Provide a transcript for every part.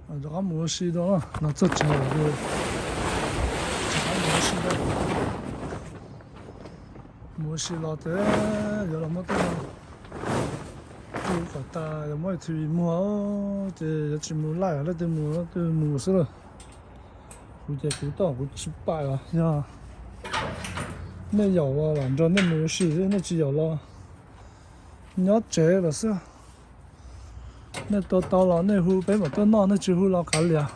Rov qab mus ua si dua, los txog tsev lawm ces rov qab mus ua si dua. Mus ua si los ces yuav los muab tej no tu kom tas, yuav muab T V muag, ces yuav tsis mus laij, leej twg mus leej twg mus xwb lawm. Kuv ces kuv toj kuv tsis paim os, yog nej yaum los lam nrog nej mus ua si, nej tsis yaum los nyob tsev lawm xwb. Nej tua tau los nej hu peb mam tuaj noj, nej tsis hu los kav liam.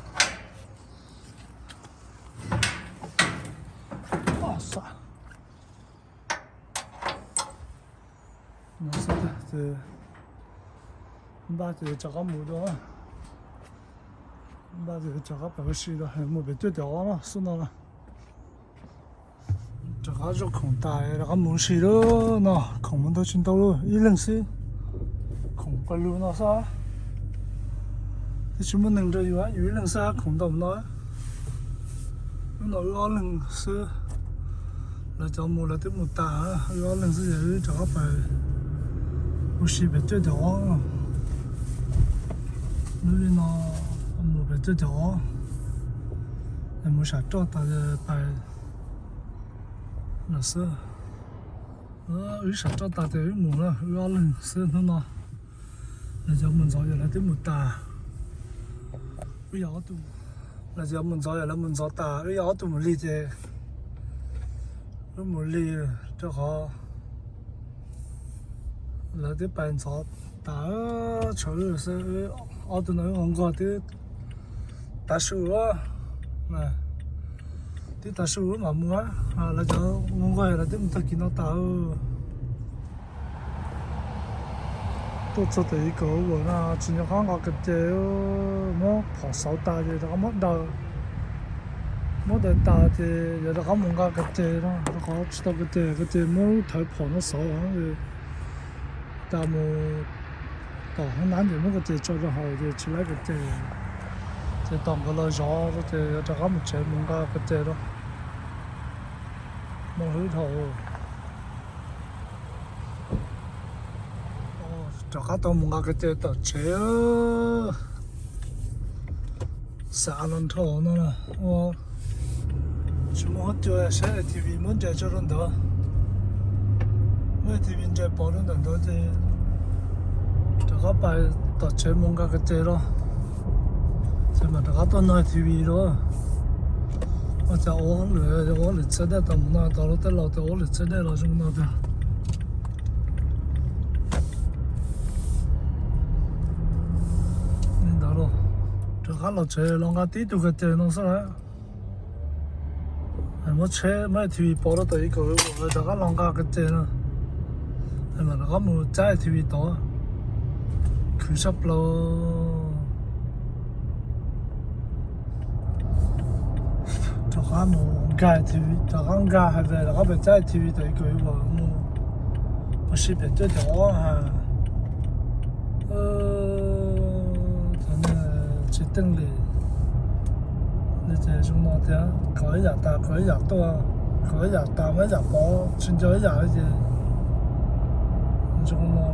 Npaj ces rov qab mus dua, npaj ces rov qab pais ua si dua, mus pem cuaj caum ob no xwb no. Rov qab zoj khoom tas rov qab mus ua si lawm no, khoom mus ntau tsis ntau lawm, ib leeg xwb. Khoom pawg lug no xwb, twb tsis muaj neeg nrog yus, yus ib leeg xwb khoom ntau no. Lub no wb ob leeg xwb, lawv cov mus lawv twb mus tas, wb ob leeg xwb ces wb rov qab pais ua si pem cuaj caum ob. Lub li no mus pem cuaj caum ob, mus sam roj tas pais lawm xwb. Wb sam roj tas ces wb mus na, wb ob leeg xwb hnub no. Lawv cov mus ntxov yog lawv twb mus tas, wb yog ob tug, lawv cov mus ntxov yog lawv mus ntxov tas, wb yog ob tug mus lig ces wb mus lig rau qhov lawv twb pais ntxov tas, tshuav wb xwb. Ob tug no wb nqog twb tav su, twb tav su wb mam mus. Lawv cov nqog yog lawv twb mus tag kis no tas. Tuaj txog tom ib kaum ua no tsis nco qab nqa ko taw, muab phom xauv tas ces rov qab muab daws, muab daws tas ces yuav rov qab mus nqa ko taw no, rau qhov tsis tau ko taw, ko taw muab lub thawv phom no xauv. Tas mus tom hoob nab ces muab ko taw tso rau hauv ces tsis laib ko taw, ces tos nkawd los zov ces yuav rov qab mus tsev mus nqa ko taw rau. Muaj hwj dhau. Rov qab tau mus nqa ko taw tom tsev. Xav los nrho no ua, tsis muaj huab cua saib T V muab nres tso rau ntawd, muab T V nres pov rau ntawm ntawd ces rov qab pais tom tsev mus nqa ko taw rau, ces mam rov qab tuaj noj T V rau. Ua cas ua lwm, ua lwm txhia dej tau mus no, tau lub tej laus tias ua lwm txhia dej los zoo no tiag. Li ntawd los rov qab los tsev los nqa tib tug ko taw no xwb lawm. Muab tsheb muab T V pov rau tom ib kaum, rov qab los nqa ko taw no, mam rov qab mus caij T V tod. Khwv sab plaws. Rov qab mus nqa T V, rov qab nqa hais tias rov qab pem caij T V tom ib kaum mus, mus sib pem cuaj caum ob ha. Cov neeg tsis teej li, li ces zoo no tiag, kov ib yam tas kov ib yam tuaj, kov ib yam tas muab ib yam pov, tsis nco ib yam li ces zoo no.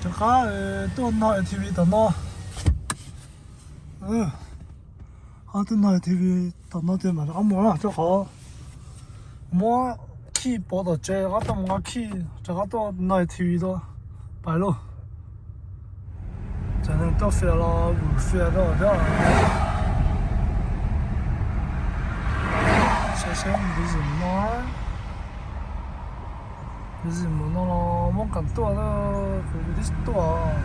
Rov qab tuaj noj T V tom no. Ho tuaj noj T V tom no ces mam rov qab mus na, rau qhov muab khij pov tom tsev rov qab tuaj mus nqa khij rov qab tuaj noj T V rau pais lauj. Cov neeg tuaj fias los vwm fias rau thiab. Saib saib busy mus no, busy mus no los muab kam tuaj, kuv twb tsis tuaj.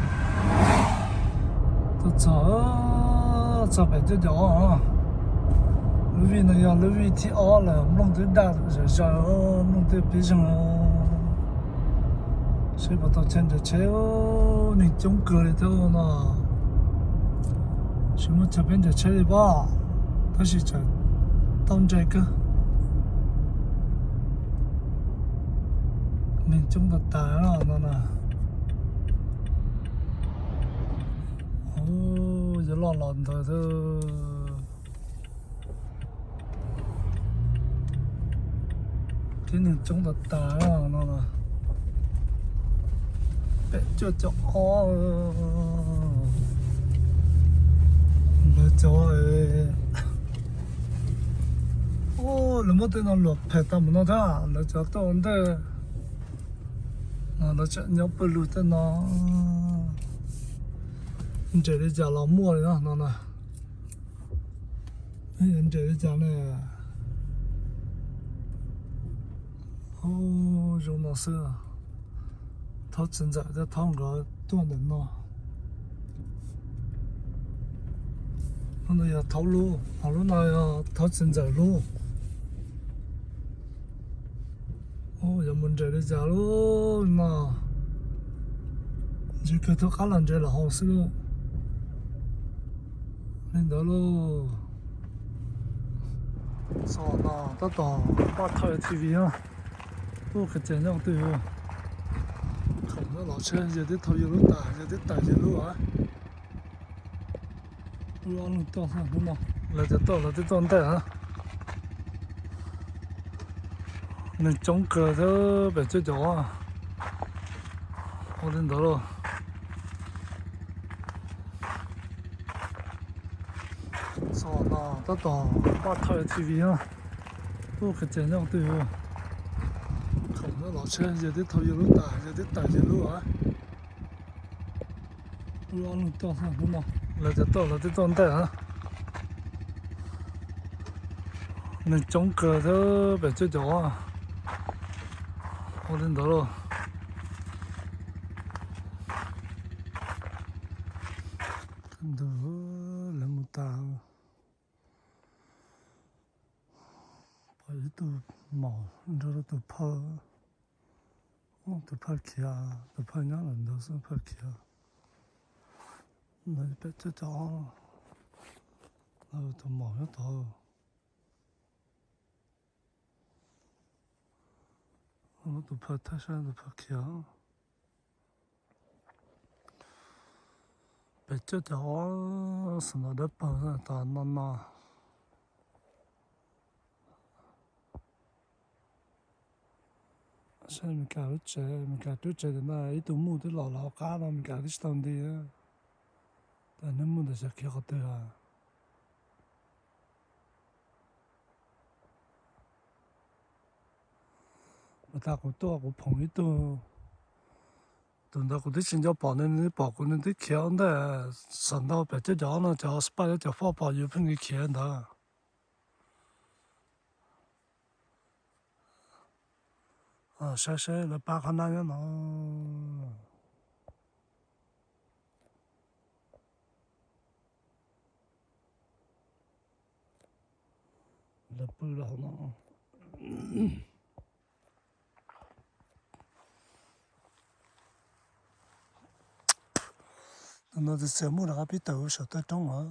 Tuaj txog, txog pem cuaj caum ob. Lub vij no yog lub vij thib ob lawm, nplooj twb daj zom zaws, nplooj twb pib zeeg. Seb puas tau chaw nres tsheb, neeg coob kawg li thiab no. Tsis muaj chaw peb nres tsheb li pob, tab sis tseem tau nres kawg. Neeg coob tas tas no na. Yuav loj los ntawd thiab. Tib neeg coob tas tas no na. Pem cuaj caum ob, lawv cov, lawv muab tej no luam phem tau mus no thiab, lawv cov tuaj ua ntej no lawv tseem nyob pawg lug tej no. Nres li cas los muaj li no no na. Nres li cas ne? Zoo no xwb. Thaub txiv ntxawm thiab thaub nkawd tuaj ntawm no. Lub no yog thaub lub, ho lub no yog thaub txiv ntxawm lub. Yog mus nres li cas lub no, ntshe kawg thaub qab los nres los haus xwb lauj. Li ntawd lauj. Xov no tab tom npaj thauj T V na. Ub, qhov ces nyob twg? Khoom nyob los tsheb, yog tib thaum yog lub tas, yog tib tas yog lub a. Lub ob lub tuaj, lub no lawv cov tuaj, lawv twb tuaj ntej na. Neeg coob kawg thiab pem cuaj caum ob. Ua li ntawd lauj. Xov no tab tom npaj thauj T V na. Ub, qhov ces nyob twg? Khoom nyob los tsheb, yog tib thaum yog lub tas, yog tib tas yog lub a. Lub ob lub tuaj, lub no lawv cov tuaj, lawv twb tuaj ntej na. Neeg coob kawg thiab pem cuaj caum ob. Ua li ntawd lauj. Ntu, lawv mus tas. Pom ib tug maum nrog rau tus phauj, tus phauj khiav, tus phauj nyob lawm ntawd xwb, phauj khiav. Ntawd pem cuaj caum ob, tus maum nyob tod. Tus phauj thaj sab tus phauj khiav. Pem cuaj caum ob, xov no dawb paug tas no no. Saib Meskas lub tsev, Meskas lub tsev tam no ib tug muj twb los los hauv qab no, Meskas twb tsis tau nti. Tas neb muj ntawd xyov khiav qhov twg a. Mas tas kuv tuaj kuv phoom ib tug, tus ntawd kuv twb tsis nco pom nws, nws pom kuv nws twb khiav ua ntej. Xam ntau pem cuaj caum ob no cov spy cov fob pom yus pheej khiav ntawd. Saib seb lawv pab qhov nab nyob no. Lawv pw los no. Tus no txias txias muaj rov qab pib tawm saum taw roob os.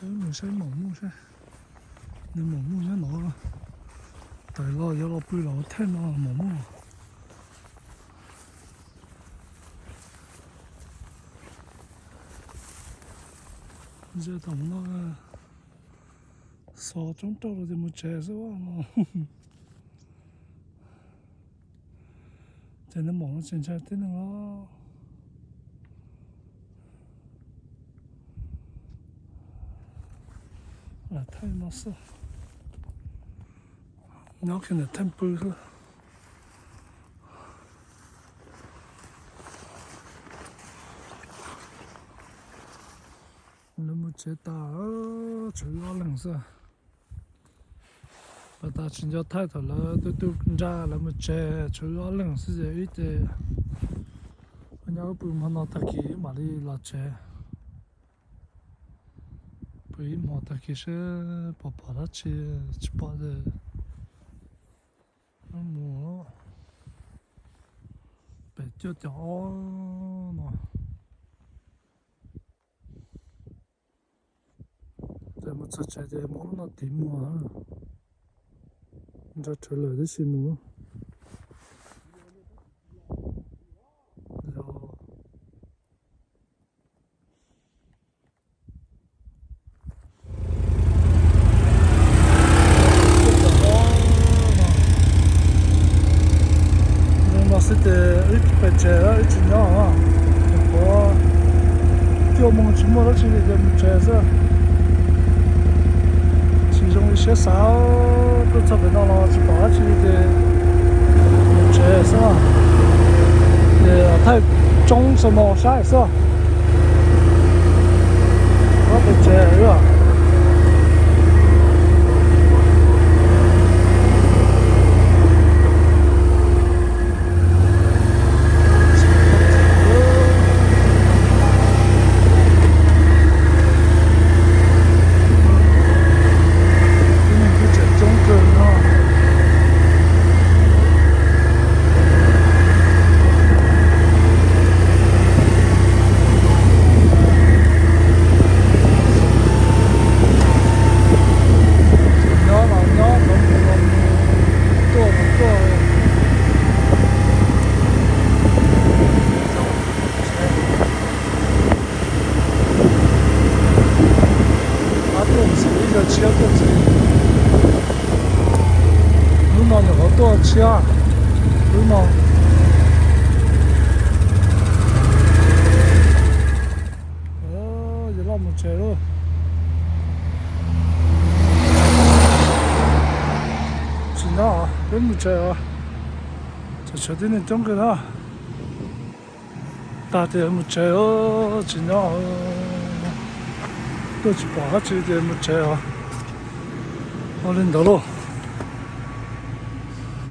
Mus saib maum muj saib, nws maum muj nyob no. Tawm los yuav los pw los thaj no maum muj. Ze tom no xov coob rau los tias mus tsev xwb no. Ces nws maum no tsis ntshai tib neeg os. Lam thaij no xwb. Nyob kiag ntawm theej pw xwb. Lawv mus tsev tas, tshuav wb ob leeg xwb. Pas tas tsis nco thaij thaum lawv twb tu nra lawv mus tsev, tshuav wb ob leeg xwb ces wb ces nyob wb pw hmo no tag kis mam li los tsev. Pw ib hmo tag kis seb pom pom dab tsi, tsis pom ces mus pem cuaj caum ob no. Ces mus txog tsev ces mus lub no tiv muag, nrog rhawv lawm tib si mus. Zoo no xwb ces wb pem tsev, wb tsis nyob. Nyuam qhuav cuaj moos tsis muaj dab tsi li ces mus tsev xwb. Tsis zoo li siab xav, tuaj txog pem no los tsis pom dab tsi li ces mus tsev xwb. Ces thaij tsoob xo no saib xwb. Pem tsev os. Tib neeg twb tseem coob kawg no. Nyob los nyob, los mus los mus, tuaj los tuaj. Ab tuaj ntxiv ib zaug tshiab tuaj ntxiv. Lub no nyuam qhuav tuaj tshiab, lub no. Yog loj mus tsev lauj. Tsis nyob, peb mus tsev os. Tsam tshuav tib neeg coob kawg na. Tag ces mus tsev, tsis nyob, tuaj tsis pom dab tsi ces mus tsev os. Ua li ntawd lauj.